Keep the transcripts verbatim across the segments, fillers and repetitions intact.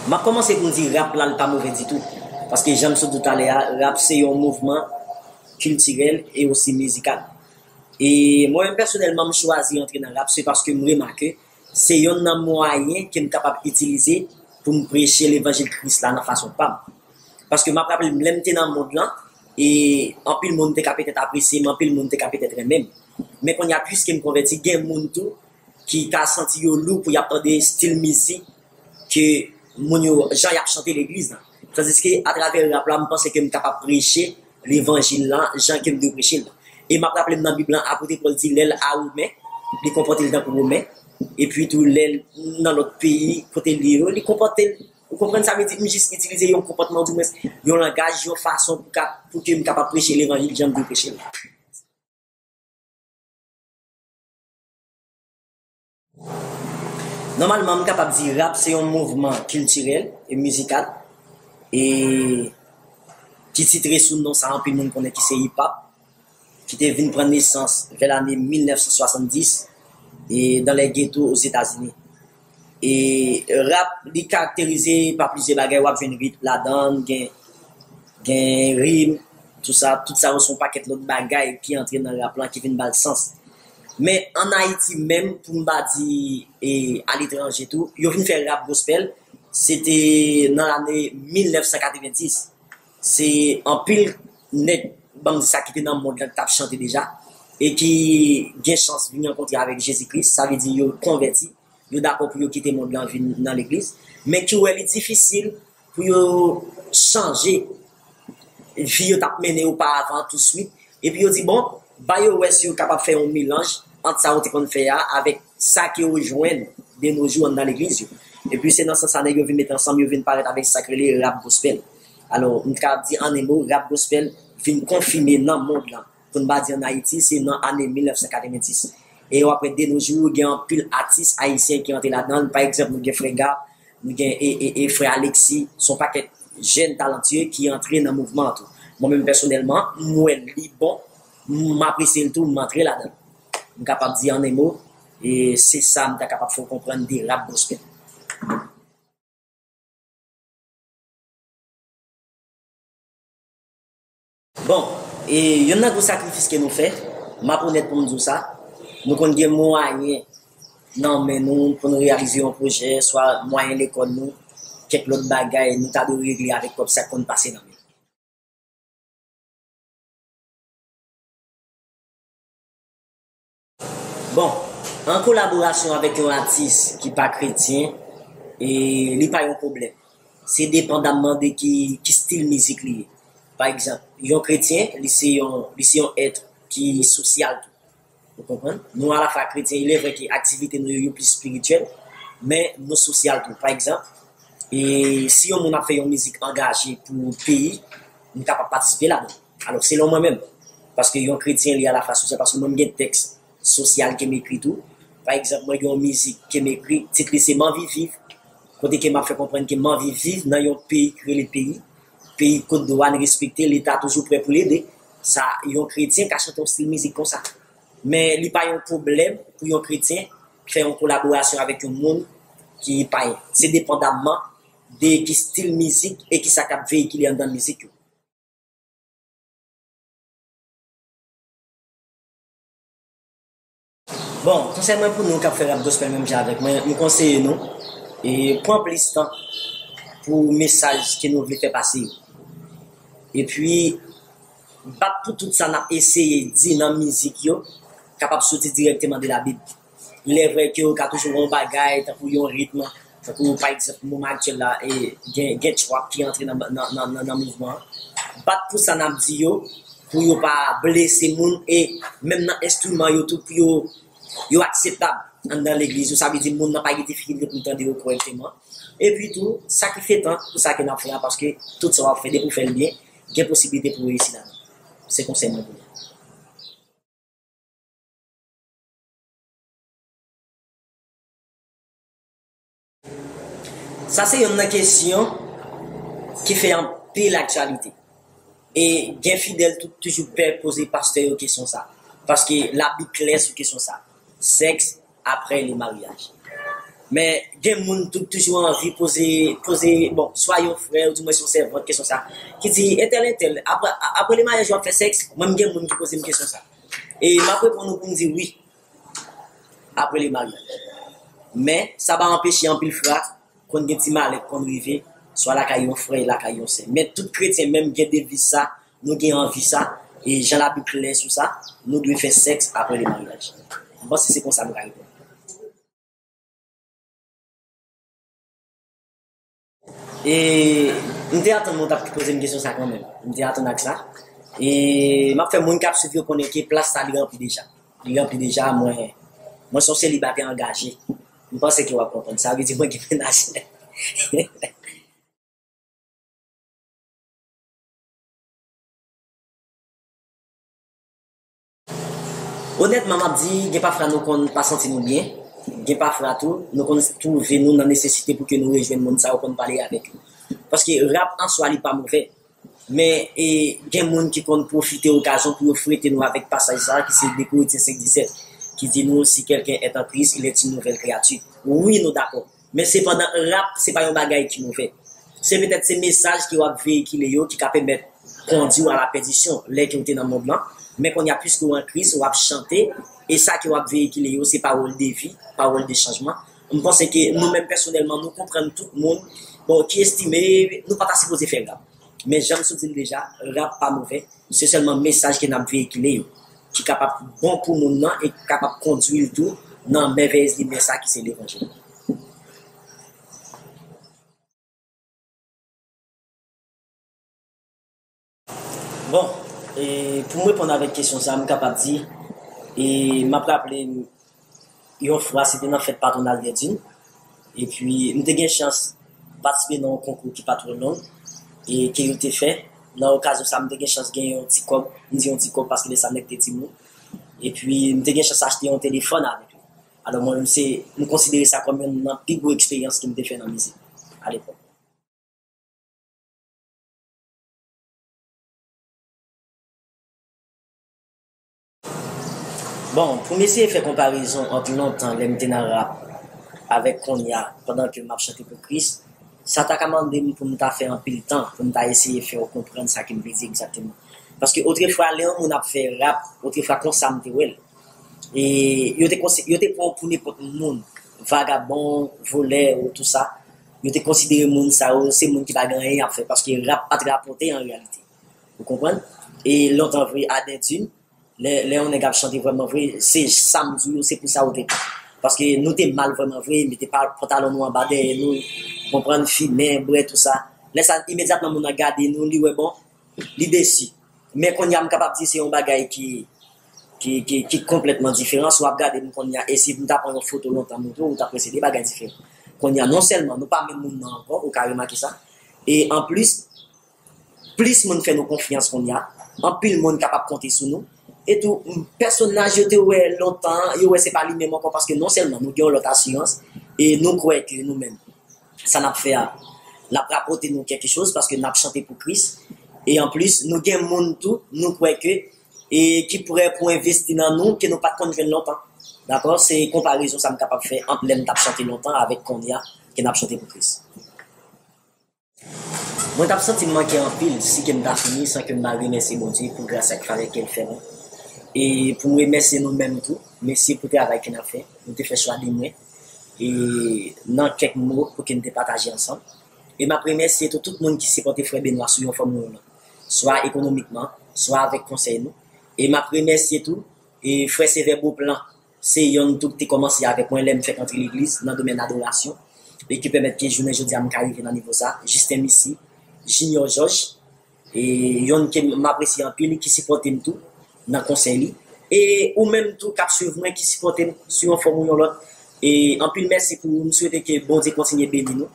M ap kòmanse pou m di rap la, l pa move ditou. Paske jan m sot di w talè a, rap se yon mouvman kiltirèl e osi mizikal. E mwen menm pèsonèlman, m chwazi antre nan rap, se paske m remake se yonn nan mwayen ke m kapab itilize pou m preche levanjil Kris la nan fason pa m. Paske m ap raple m, lè m te nan mond lan, e anpil moun te ka petèt apresye m, anpil moun te ka petèt renmen m. Men kounye a, piske m konvèti, gen moun tou ki ka santi yo lou pou y ap tande estil mizik ke moun yo, jan y ap chante legliz la. Tandiske atravè rap la, m panse ke m kapab preche levanjil la jan ke m dwe preche l la. E m ap raple m nan Bib lan, apot Pòl di lè l a Women, li konpòte l tankou Women. Epi tou lè l nan lòt peyi kote l ye yo, li konpòte l. Ou konprann sa vle di? M jis itilize yon konpòtman, oudimwens yon langaj, yon fason pou ka, pou ke m kapab preche levanjil jan m dwe preche l. Nòmalman, m kapab di rap se yon mouvman kiltirèl e mizikal e ki titre sou non sa anpil moun konnen ki se hip hop, ki te vin pran nesans vè lane mil nèf san swasanndis e dans les ghettos aux États-Unis. E rap, li karakterize pa plizyè bagay, w ap jwenn ritm ladan l, gen, gen rim, tou sa, tout sa yo se yon pakèt lòt bagay ki antre nan rap lan, ki vin ba l sans. Men ann Ayiti menm, pou m pa di e aletranje tou, yo vin fè rap gospel, se te nan lane mil nèf san katrevenndis. Se anpil nèg, ban m di sa, ki te nan mond lan ki t ap chante deja e ki gen chans vin rankontre avèk Jezi Kris, sa vle di yo konvèti, yo dakò pou yo kite mond lan vin nan legliz, men ki wè li difisil pou yo chanje vi yo t ap mennen oparavan touswit, epi yo di, bon, ba yo wè si yo kapab fè yon melanj ant sa yo te konn fè a avèk sa ke yo jwenn de nos jours anndan legliz yo. Epi se nan sans sa nèg yo vin met ansanm, yo vin parèt avèk sa k rele rap gospel. Alò, m ka di an en mo, rap gospel vin konfime nan mond lan. Pou n pa di ann Ayiti, se nan ane mil nèf san katrevenndis. E w ap wè de nos jours, gen anpil atis ayisyen ki antre ladan l. Pa egzanp, nou gen Frè Gap, nou gen e, e, e Frè Alexis, se yon pakèt jèn talantye ki antre nan mouvman an tou. Mwen menm pèsonèlman, m wè li bon, m apresye l tou, m antre ladan l. M kapab di an en mo, e se sa m ta kapab fè w konprann de rap gospel. Bon, e yonn nan gwo sakrifis ke nou fè, m ap onèt pou m di w sa, nou konn gen mwayen nan men nou pou nou reyalize yon pwojè, swa mwayen lekòl nou, kèk lòt bagay nou ta dwe regle avèk kòb sa k konn pase nan men. Bon, an kolaborasyon avèk yon atis ki pa kretyen, e li pa yon pwoblèm. Se depandamman de ki, ki stil mizik li ye. Pa egzanp, yon kretyen, li se yon, li se yon èt ki sosyal tou. Ou konprann? Nou alafwa kretyen, il est vrai ke aktivite nou yo, yo plis espirityèl, men nou sosyal tou. Pa egzanp, e si yon moun ap fè yon mizik angaje pou peyi, m kapab patisipe ladan. Alò, selon mwen menm, paske yon kretyen, li alafwa sosyal, paske mwen, m gen tèks sosyal ke m ekri tou. Pa egzanp, mwen gen yon mizik ke m ekri, tit li se M anvi viv, kote ke m ap fè konprann ke m anvi viv nan yon peyi ki rele peyi, peyi kot dwa n respekte, Leta toujou prè pou l ede. Sa, yon kretyen ka chante yon stil mizik konsa. Men li pa yon pwoblèm pou yon kretyen fè yon kolaborasyon avèk yon moun ki payen. Se depandamman de ki stil mizik e kisa k ap veyikile anndan mizik yo. Bon, konsèy mwen pou nou k ap fè rap gospel menm jan avèk mwen, m konseye nou, e pran plis tan pou mesaj ke nou vle fè pase yo. Epi, bat pou tout sa n ap eseye di nan mizik yo kapab soti dirèkteman de Labib. Il est vrai ke yo ka toujou wè yon bagay, tankou yon ritm, tankou, pa egzanp, moman aktyèl la, e gen, gen trap ki antre nan, nan, nan, nan, nan mouvman an. Bat pou sa n ap di yo, pou yo pa blese moun, e menm nan enstriman yo tou, pou yo, yo akseptab anndan legliz yo. Sa vle di moun nan pa gen difikilte pou l tande yo kòrèkteman. Epi tou, sakrifye tan pou sa ke n ap fè a, paske tout sa w ap fè, depi w fè l byen, gen posiblite pou w reyisi ladan. Se konsèy mwen pou nou. Sa se yonn nan kesyon ki fè anpil aktyalite. E gen fidèl tou, toujou pè poze pastè yo kesyon sa. Paske Labib klè sou kesyon sa. Sèks apre le maryaj. Men gen moun tou ki toujou anvi poze, poze, bon, swa yon frè ou di mwen se yon sèvant kesyon sa, ki di, entèl, entèl, apre, apre le maryaj w ap fè sèks? Mwen, m gen moun ki poze m kesyon sa. E m ap reponn ou pou m di wi, apre le maryaj. Men, sa pa anpeche anpil fwa, konn gen ti malè k konn rive, swa lakay yon frè, lakay yon sè. Men tout kretyen menm gen deviz sa, nou gen anvi sa, e jan Labib klè sou sa, nou dwe fè sèks apre le maryaj. M panse se konsa m ka reponn. E m te atann mwen t ap poze m kesyon sa kanmenm. M te atann ak sa. E m ap fè moun k ap swiv yo konnen ke plas sa li ranpli deja. Li ranpli deja, mwen, mwen se yon selibatè angaje. M panse ke w ap konprann. Sa vle di mwen gen mennaj. Onètman, m ap di, gen pafwa nou konn pa santi nou byen, gen pafwa tou, nou konn twouve nou nan nesesite pou ke nou rejwenn moun sa yo pou n pale avèk yo. Paske rap an swa, li pa movè. Men, e, gen moun ki konn pwofite okazyon pou yo frete nou avèk pasaj sa a ki se de Korentyen senk disèt, ki di nou, si quelqu'un est en Christ, il est une nouvelle créature. Wi, nou dakò. Men sepandan, rap, se pa yon bagay ki movè. Se petèt se mesaj ke w ap veyikile yo ki ka pèmèt kondui w a la pèdisyon lè ke w te nan mond lan. Men kounye a, piske w an Kris, w ap chante, e sa ke w ap veyikile yo, se pawòl de vi, pawòl de chanjman. M panse ke nou menm pèsonèlman, nou konprann tout moun, bon, ki estime nou pa ta sipoze fè rap. Men jan m sot di l deja, rap pa movè. Se sèlman mesaj ke n ap veyikile yo ki kapab bon pou moun nan e ki kapab kondui l tou nan mèvèyez limyè sa ki se levanjil. Bon, e pou m reponn avèk kesyon sa, m kapab di, e m ap raple yon fwa, se te nan fèt patwonal Dèdin. Epi, m te gen chans patisipe nan yon konkou ki pa twò long, e ke yo te fè. Nan okazyon sa, m te gen chans gen yon ti kòb. M di yon ti kòb paske lè sa nèg te timoun. Epi, m te gen chans achte yon telefòn avèk li. Alò, mwen menm, se, m konsidere sa kòm youn nan pi gwo eksperyans ke m te fè nan mizik alepòk. Bon, pou m eseye fè konparezon ant lontan lè m te nan rap avèk kounye a pandan ke m ap chante pou Kris, sa ta ka mande m pou m ta fè anpil tan pou m ta eseye fè w konprann sa ke m vle di egzakteman. Paske otrefwa, lè yon moun ap fè rap, otrefwa konsa m te wè l. E yo te konsi-, yo te pran w pou nenpòt moun, vagabon, vòlè, ou tou sa. Yo te konsidere moun sa yo, se moun ki pa gen anyen y ap fè, paske rap pa t rapòte an reyalite. Ou konprann? E lontan vre, a Dèdin, lè, lè yon nèg ap chante vrèman vre, se sa m di w yo, se pou sa yo te pran. Paske nou te mal vrèman vre, mete pa-, pantalon nou anba dèyè nou, konprann, fimen, bwè, tou sa. Lè sa, imedyatman moun nan gade nou, li wè, bon, li desi. Men kounye a, m kapab di se yon bagay ki, ki, ki, ki konplètman diferan. Si w ap gade m kounye a, e si m ta pran yon foto lontan montre w, ou t ap wè se de bagay diferan. Kounye a, non sèlman nou pa menm moun nan ankò, ou ka remake sa, e anplis, plis moun fè nou konfyans kounye a, anpil moun kapab konte sou nou. E tou, m, pèsonaj yo te wè lontan an, yo wè se pa li menm ankò, paske non sèlman nou gen yon lòt asirans, e nou kwè ke nou menm, sa n ap fè a, l ap rapòte nou kèlkechoz, paske n ap chante pou Kris. E anplis, nou gen moun tou, nou kwè ke, e ki prè pou envesti nan nou, ke nou pa t konn jwenn lontan. Dakò? Se konparezon sa m kapab fè ant lè m t ap chante lontan avèk kounye a, ke n ap chante pou Kris. Mwen t ap santi m manke anpil si ke m ta fini san ke m pa remèsye Bondye pou gras ak favè ke l fè mwen. E pou m remèsye nou menm tou, mèsi pou travay ke n ap fè. Nou te fè chwa de mwen, e nan kèk mo pou ke n te pataje ansanm. E m ap remèsye tou tout moun ki sipòte frè Benoît sou yon fòm ou yon lòt, swa ekonomikman, swa avèk konsèy nou. E m ap remèsye tou, e frè Sevè Beauplan, se yonn tou ki te kòmanse avèk mwen lè m fèk antre legliz nan domèn adorasyon, e ki pèmèt ke jounen jodi a m ka rive nan nivo sa, Justin Missy, Junior Georges, e yonn ke m apresye anpil, ki sipòte m tou nan konsèy li. E ou menm tou k ap swiv mwen, ki sipòte m sou yon fòm ou yon lòt. E anpil mèsi pou ou. M swete ke Bondye kontinye beni nou.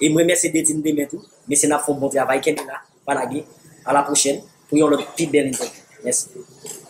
E m remèsye Dedin demen tou. Mesye, n ap fè yon bon travay. Kenbe la, pa lage. A la pwochèn pou yon lòt pi bèl entèvyou. Mèsi.